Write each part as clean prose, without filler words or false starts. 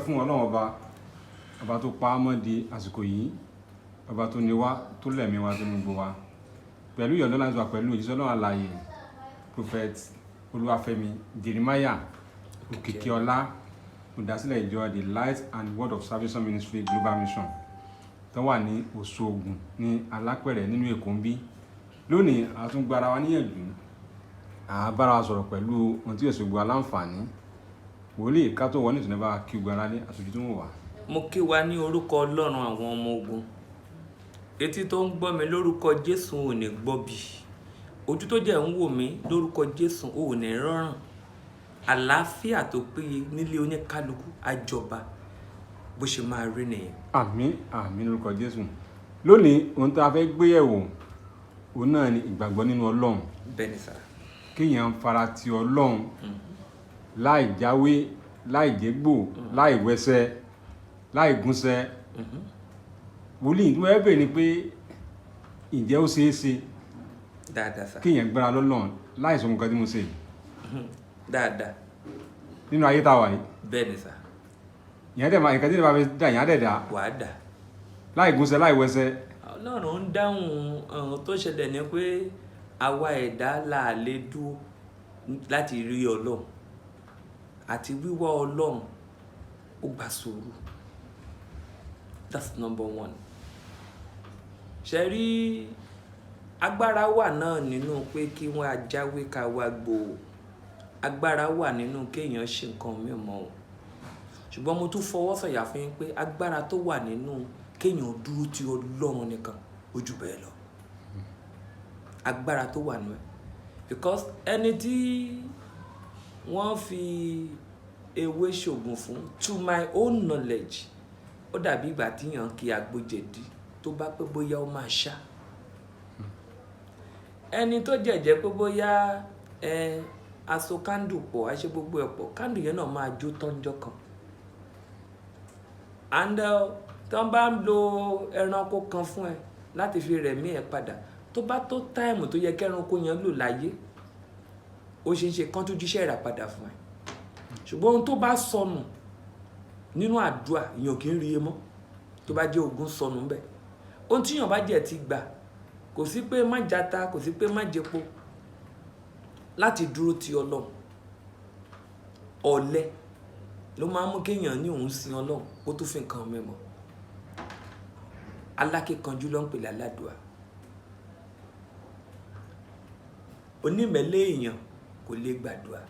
Fún Ọlọ́run Ọba, ọba tó pa á mọ́ di àsìkò yìí, ọba tó ní wá, tó lẹ̀mí wa, tó ní gbogbo wa pẹ̀lú ìyọ̀ǹda láti wà pẹ̀lú òjíṣẹ́ Ọlọ́run alààyè, Prophet Olúwafẹ́mi Jeremiah Òkìkíọlá, olùdásílẹ̀ ìjọ The Light and Word of Salvation Ministry Global Mission tó wà ní Òṣoògùn ní Alápẹ̀rẹ̀ nínú Èkó ń bí. Lónìí, a tún gbára wa níyànjú, à bára wa sọ̀rọ̀ pẹ̀lú ohun tí yóò ṣe gbogbo aláǹfààní. Wòlíì, ká tó wọ ní ìtùnú, bá kí gbogbo ara ní àtòjú tó ń wò wá. Mo kí wa ní orúkọ Ọlọ́run àwọn ọmọ ogun. Etí tó ń gbọ́ mi, lórúkọ Jésù, ò ní gbọ́ bí. Ojú tó jẹ́ ń wò mí, lórúkọ Jésù, ò ní rọrùn. Àlàáfíà tó péye nílé oníkálukú àjọba, bó ṣe máa rí nìyẹn. Àmín, àmín lórúkọ Jésù. Lónìí, ohun tá a fẹ́ gbé yẹ̀wò, òun náà ni ìgbàgbọ́ nínú Ọlọ́run. Bẹ́ẹ̀ ni sà. Kéèyàn fara ti Ọlọ́run láì jáwé, láì jégbò, láì wẹsẹ̀, láì gúnṣẹ́. Wòlíì, tí wọ́n fẹ́ bèèrè ni pé, ǹjẹ́ ó ṣeé ṣe Dáadáa sà. kéèyàn gbára lọ́lọ́run láì sọ nǹkan tí mo ṣe yìí Dáadáa. nínú ayé tá a wà yìí? Bẹ́ẹ̀ ni sà. Ìyẹn dẹ̀ máa nǹkan tí ìyẹn bá fẹ́ dà, ìyẹn á dẹ̀ dà. Wàá dà. Láì gúnṣẹ́, láì wẹsẹ̀. Ọlọ́run ń dáhùn. Ohun tó ṣẹlẹ̀ ni pé àwa ẹ̀dá là lè dúró láti rí Ọlọ́run, àti wíwá Ọlọ́run, ó gba sùúrù. That's number one. Ṣe rí, agbára wà náà nínú pé kí wọ́n á jáwé ká wá gbò ó. Agbára wà nínú kéèyàn ṣe nǹkan mìíràn o, ṣùgbọ́n mo tún fọwọ́ sọ̀yà fún yín pé agbára tó wà nínú kéèyàn dúró ti Ọlọ́run nìkan, ó jù bẹ́ẹ̀ lọ. Agbára tó wà nínú ẹ̀, because ẹni tí wọ́n fi ewé ṣògùn fún, to my own knowledge, ó dàbí ìgbà tíyàn kí agbo jẹ̀dí, tó bá pẹ́ bóyá, ó máa ṣá. Ẹni tó jẹ̀jẹ̀ pé bóyá ẹ aṣọ candle pọ̀, aṣọ gbogbo ẹ̀ pọ̀, candle yẹn náà máa jó tọ́njọ́ kan. And tí wọ́n bá ń lo ẹranko kan fún ẹ láti fi rẹ̀mí ẹ padà, tó bá tó time tó yẹ kẹ́ranko yẹn lò láyé, ó ṣe é ṣe kán tún jíṣẹ́ ìràpadà fún ẹ. Ṣùgbọ́n ohun tó bá sọnù nínú àdúrà, èèyàn kì í rí e mọ́. Tó bá jẹ́ ogún sọnù ńbẹ̀, ohun tí èèyàn bá jẹ́ ti gbà, kò sí pé má jata, kò sí pé má jẹpo láti dúró ti Ọlọ́run. Ọ̀lẹ ló máa ń mú kéèyàn ní òun sin Ọlọ́run, kó tó fi nǹkan mímọ́. Alákíkanjú ló ń pè láládùá. Onímẹ̀lẹ́ èèyàn kò lè gbàdúrà.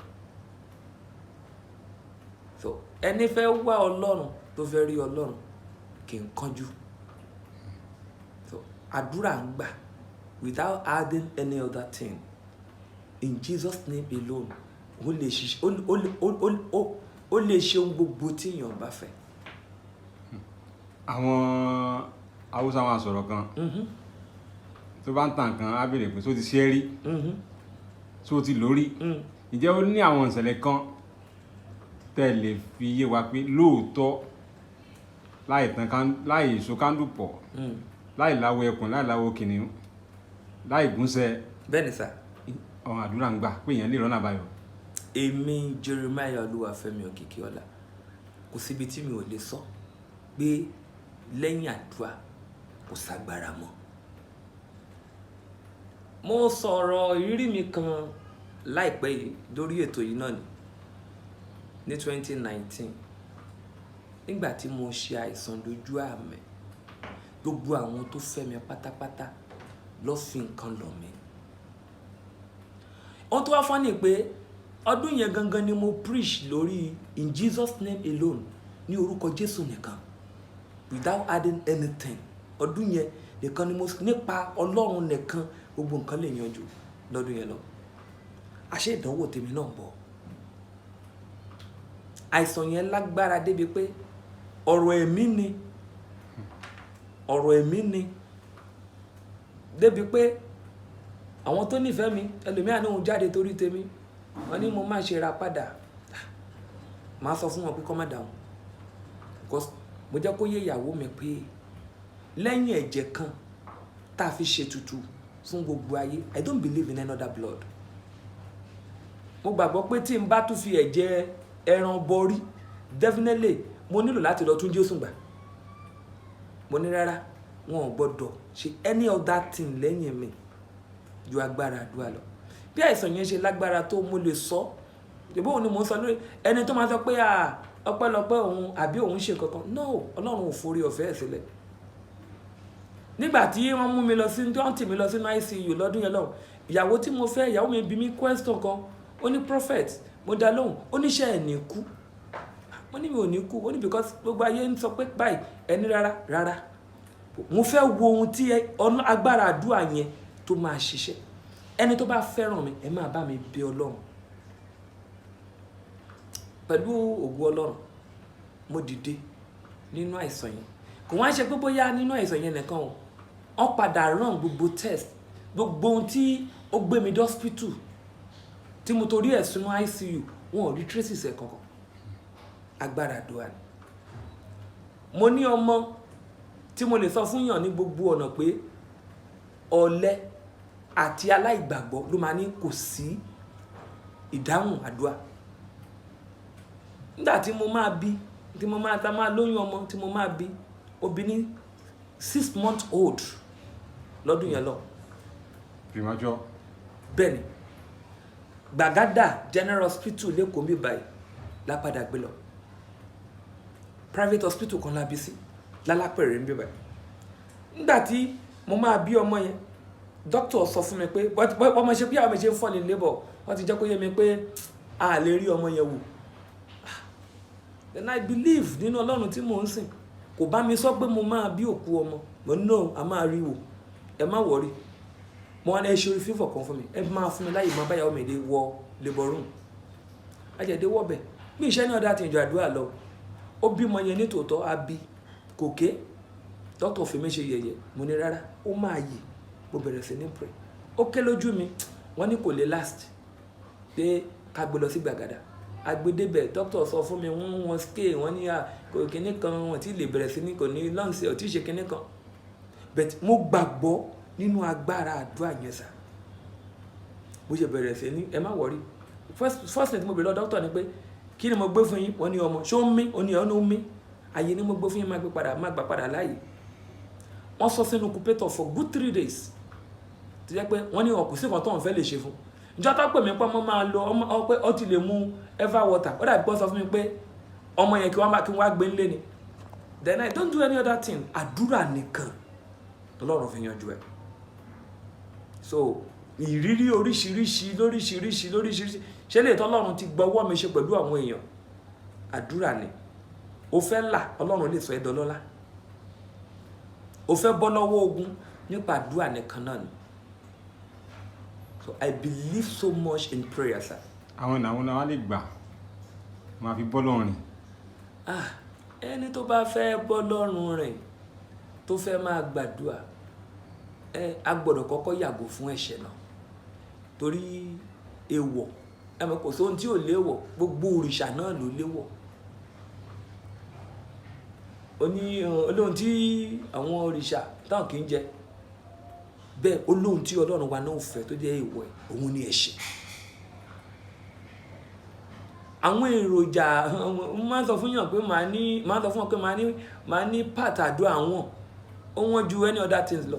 So ẹni fẹ́ wá Ọlọ́run, tó fẹ́ rí Ọlọ́run, kì í kánjú. So àdúrà ń gbà without adding any other thing. In Jesus' name alone, ó lè ṣiṣẹ́, ó lè ṣe ohun gbogbo tí èèyàn bá fẹ́. Àwọn Haúsá wọn sọ̀rọ̀ kan, tó bá ń tàn kan, á béèrè pé tó ti ṣe é rí, tó ti lórí. Ǹjẹ́ ó ní àwọn ìṣẹ̀lẹ̀ kan tẹ́ ẹ lè fi yé wa pé lóòótọ́, láì tàn kán, láì so candle pọ̀, láì láwọ ẹkùn, láì láwọ kìnìún, láì gúnṣẹ́, Bẹ́ẹ̀ ni sà. ọ̀hún àdúrà ń gbà pé èèyàn lè rọ́nà àbáyọ? Èmi Jeremiah Olúwafẹ́mi Òkìkíọlá, kò síbi tí mi ò lè sọ pé lẹ́yìn àdúrà kò ságbára mọ́. Mo sọ̀rọ̀ ìrírí mi kan láìpẹ́ yìí lórí ètò yìí náà ni ní 2019, nígbà tí mo ṣe àìsàn lójú àmì. Gbogbo àwọn tó fẹ́ mi pátápátá ló fi nǹkan lọ̀ mí. Ohun tó wá fọ́ ni pé ọdún yẹn gangan ni mo preach lórí "In Jesus' name alone", ní orúkọ Jésù nìkan, without adding anything. Ọdún yẹn nìkan ni mo nípa Ọlọ́run nìkan, gbogbo nǹkan lè yanjú lọ́dún yẹn lọ. Àṣé ìdánwò tèmi náà ń bọ̀. Àìsàn yẹn lágbára débi pé ọ̀rọ̀ ẹ̀mí ni, ọ̀rọ̀ ẹ̀mí ni, débi pé àwọn tó nífẹ̀ẹ́ mi, ẹlòmíà ní òun jáde torí tèmi, wọ́n ní mo máa ṣe ra padà. Màá sọ fún wọn pé kọ́ má dáhùn, because mo jẹ́ kó yé ìyàwó mi pé lẹ́yìn ẹ̀jẹ̀ kan tá a fi ṣètùtù fún gbogbo ayé, I don't believe in any other blood. Mo gbàgbọ́ pé tí n bá tún fi ẹ̀jẹ̀ ẹran bọrí, definitely Mo nílò láti lọ tún Jésù gbà. Mo ní rárá, wọn ò gbọ́dọ̀ ṣe any other thing lẹ́yìn mi ju agbára àdúrà lọ. Bí àìsàn yẹn ṣe lágbára tó, mo lè sọ ìbò òun ni mò ń sọ lórí ẹni tó máa sọ pé à ọpẹ́lọpẹ́ òun àbí òun ṣe kankan. No, Ọlọ́run ò forí ọ̀fẹ́ ẹ̀ sílẹ̀. Nígbà tí wọ́n mú mi lọ sí, tí wọ́n tì mí lọ sínú ICU lọ́dún yẹn lọ́hùn, ìyàwó tí mo fẹ́, ìyàwó mi bi mí question kan. Ó ní, "Prophet." Mo dá lóhùn. Ó ní, "Ṣé ẹ̀ ní kú?" Mo ní mi ò ní kú. Ó ní because gbogbo ayé ń sọ pé báyìí. Ẹni rárá rárá, mo fẹ́ wo ohun tí ọ̀nà agbára àdúrà yẹn tó máa ṣiṣẹ́. Ẹni tó bá fẹ́ràn mi, ẹ máa bá mi bẹ Ọlọ́run. Pẹ̀lú ògo Ọlọ́run, mo dìde nínú àìsàn yẹn. Kò wá ṣe pé bóyá nínú àìsàn yẹn nìkan o, wọ́n padà run gbogbo test, gbogbo ohun tí ó gbé mi dé hospital tí mo torí ẹ̀ sínú ICU, wọn ò rí traces ẹ̀ kankan. Agbára àdúrà ni. Mo ní ọmọ tí mo lè sọ fún yàn ní gbogbo ọ̀nà pé ọ̀lẹ àti aláìgbàgbọ́ ló máa ní kò sí ìdáhùn àdúrà. Nígbà tí mo máa bí, tí mo máa ta máa lóyún ọmọ tí mo máa bí, ó bí ní 6 months old lọ́dún yẹn lọ. Premature. Bẹ́ẹ̀ ni. Gbàgádà General Hospital l'Ékòó mi báyìí lápadà gbé lọ. Private hospital kan la bí sí lálápẹ̀rẹ̀ ń bí báyìí. Nígbà tí mo máa bí ọmọ yẹn, doctor sọ fún mi pé ọmọ ṣe bí àwọn mi ṣe ń fall in labour, wọ́n ti jẹ́ kó yé mi pé a lè rí ọmọ yẹn wò. Then I believe nínú Ọlọ́run tí mò ń sìn. Kò bá mi sọ pé mo máa bí òkú ọmọ. Mo ní no, a máa rí wò, ẹ má worry. Mo wá ní ẹ ṣe orí fífọ̀ kan fún mi, ẹ máa fún mi láyè máa báyàwó mi dé wọ labour room. Ajẹ̀dẹ̀ wọ̀bẹ̀ bí iṣẹ́ ní ọ̀dà tí ìjọ àdúrà lọ. Ó bímọ yẹn ní tòótọ́, á bí kò ké. Doctor fi mí ṣe yẹ̀yẹ́. Mo ní rárá, ó máa yè. Mo bẹ̀rẹ̀ sí ní pray, ó ké lójú mi. Wọ́n ní kò lè last, pé ká gbé lọ sí Gbàgàdà. Agbedebẹ̀, doctor sọ fún mi, wọ́n wọ́n scale, wọ́n ní à kò kíní kan, wọ́n ti lè bẹ̀rẹ̀ sí ní kò ní lungs, ò tí ì ṣe kíní kan. But mo gbàgbọ́ nínú agbára àdúrà yẹn sà. Bó ṣe bẹ̀rẹ̀ sí ní, ẹ má worry. First thing tí mo bèrè lọ doctor ni pé, "Kí ni mo gbé fún yín?" Wọ́n ní ọmọ. "Ṣó ń mí?" Ó ní ọ̀ ń mí. "Ayé ni mo gbé fún yín, má gbé padà, má gbà padà láàyè." Wọ́n sọ sínú incubator for good 3 days, tó jẹ́ pé wọ́n ní ọkùn sí kan tó ń fẹ́ lè ṣe fún ìjọ tó pè mí pé ọmọ máa lọ ọmọ, pé ó ti lè mu Eva water. Ó dàbí pé wọ́n sọ fún mi pé ọmọ yẹn kí wọ́n á gbé ńlé ni. Then I don't do any other thing, àdúrà nìkan Ọlọ́run fi yanjú ẹ̀. So ìrírí oríṣiríṣi lóríṣiríṣi lóríṣiríṣi ṣé lè tọ́lọ́run ti gbọ́wọ́ mi ṣe pẹ̀lú àwọn èèyàn, àdúrà ni. O fẹ́ là, Ọlọ́run lè sọ ẹ́ dọlọ́lá. O fẹ́ bọ́ lọ́wọ́ ogun, nípa àdúrà nìkan náà ni. So I believe so much in prayer, sir. Àwọn ìnáwó náà wá lè gbà máa fi bọ́ lọ́rùn. Ah, ẹni tó bá fẹ́ bọ́ lọ́rùn rìn, tó fẹ́ máa gbàdúrà, ẹ a gbọ́dọ̀ kọ́kọ́ yàgò fún ẹ̀ṣẹ̀ náà, torí èèwọ̀, ẹ mọ̀ kò sóhun tí ò léèwọ̀, gbogbo òrìṣà náà ló léèwọ̀. Ó ní olóhun tí àwọn òrìṣà táwọn kì í jẹ bẹ́ẹ̀, olóhun tí Ọlọ́run wa náà fẹ́ tó jẹ́ èèwọ̀ ẹ̀, òun ni ẹ̀ṣẹ̀. Àwọn èròjà mo máa ń sọ fún yàn pé màá ní, máa ń sọ fún wọn pé màá ní part àdúrà wọn, ó wọ́n ju any other things lọ.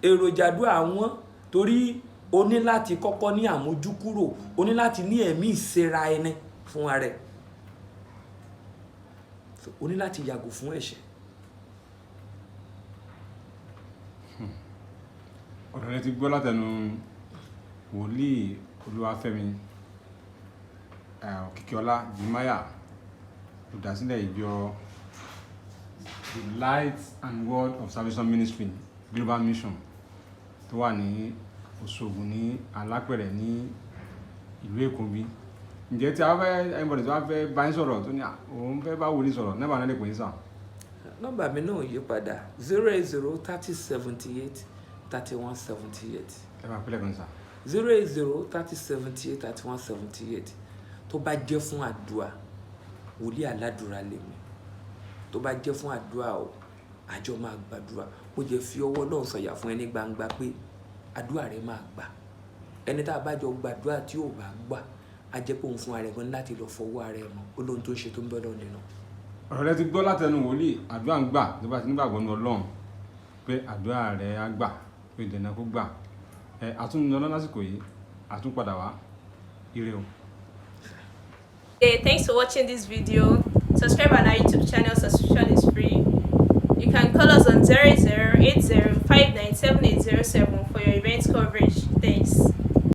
Èròjà àdúrà wọn, torí o ní láti kọ́kọ́ ní àmójúkúrò, o ní láti ní ẹ̀mí ìsera ẹni fún ara ẹ̀. So, o ní láti yàgò fún ẹ̀ṣẹ̀. Ọ̀rọ̀ rẹ ti gbọ́ látẹnu Wòlíì Olúwafẹ́mi Òkìkíọlá Jeremiah, olùdásílẹ̀ ìjọ The Light and Word of Salvation Ministry Global Mission tó wà ní Òṣogbo ní Alápẹ̀rẹ̀ ní ìlú Èkó bí. Ǹjẹ́ tí a fẹ́, anybody tí wọ́n fẹ́ bá yín sọ̀rọ̀, tó ní òun fẹ́ bá wòlíì sọ̀rọ̀, nọ́mbà náà lè pè yín sàn? Nọ́mbà mi náà yí padà: 08030783178. Ẹ máa pílẹ̀ kan sàn. 08030783178. Tó bá jẹ́ fún àdúrà, wòlíì aládùúrà lèmi. Tó bá jẹ́ fún àdúrà o, àjọ máa gbàdúrà. Mo jẹ́ fi ọwọ́ náà sọ̀yà fún ẹni gbangba pé àdúrà rẹ máa gbà. Ẹni tá a bá jọ gbàdúrà tí ò bá gbà, á jẹ́ pé òun fún ara ẹ̀ gan láti lọ fọwọ́ ara ẹ̀ mọ́. Ó lóhun tó ń ṣe tó ń bẹ́ lọ nínú. Ọ̀rọ̀ rẹ ti gbọ́ látẹnu wòlíì. Àdúrà ń gbà tó bá ti nígbàgbọ́ nínú Ọlọ́run pé àdúrà rẹ á gbà, pé dandan kó gbà. Ẹ àtúndínlọ́lá lásìkò yìí, àtúnpadà wá. Ire o. Hey, thanks for watching this video. Subscribe on our YouTube channel, subscription is free. You can call us on 0080 for your event coverage. Thanks.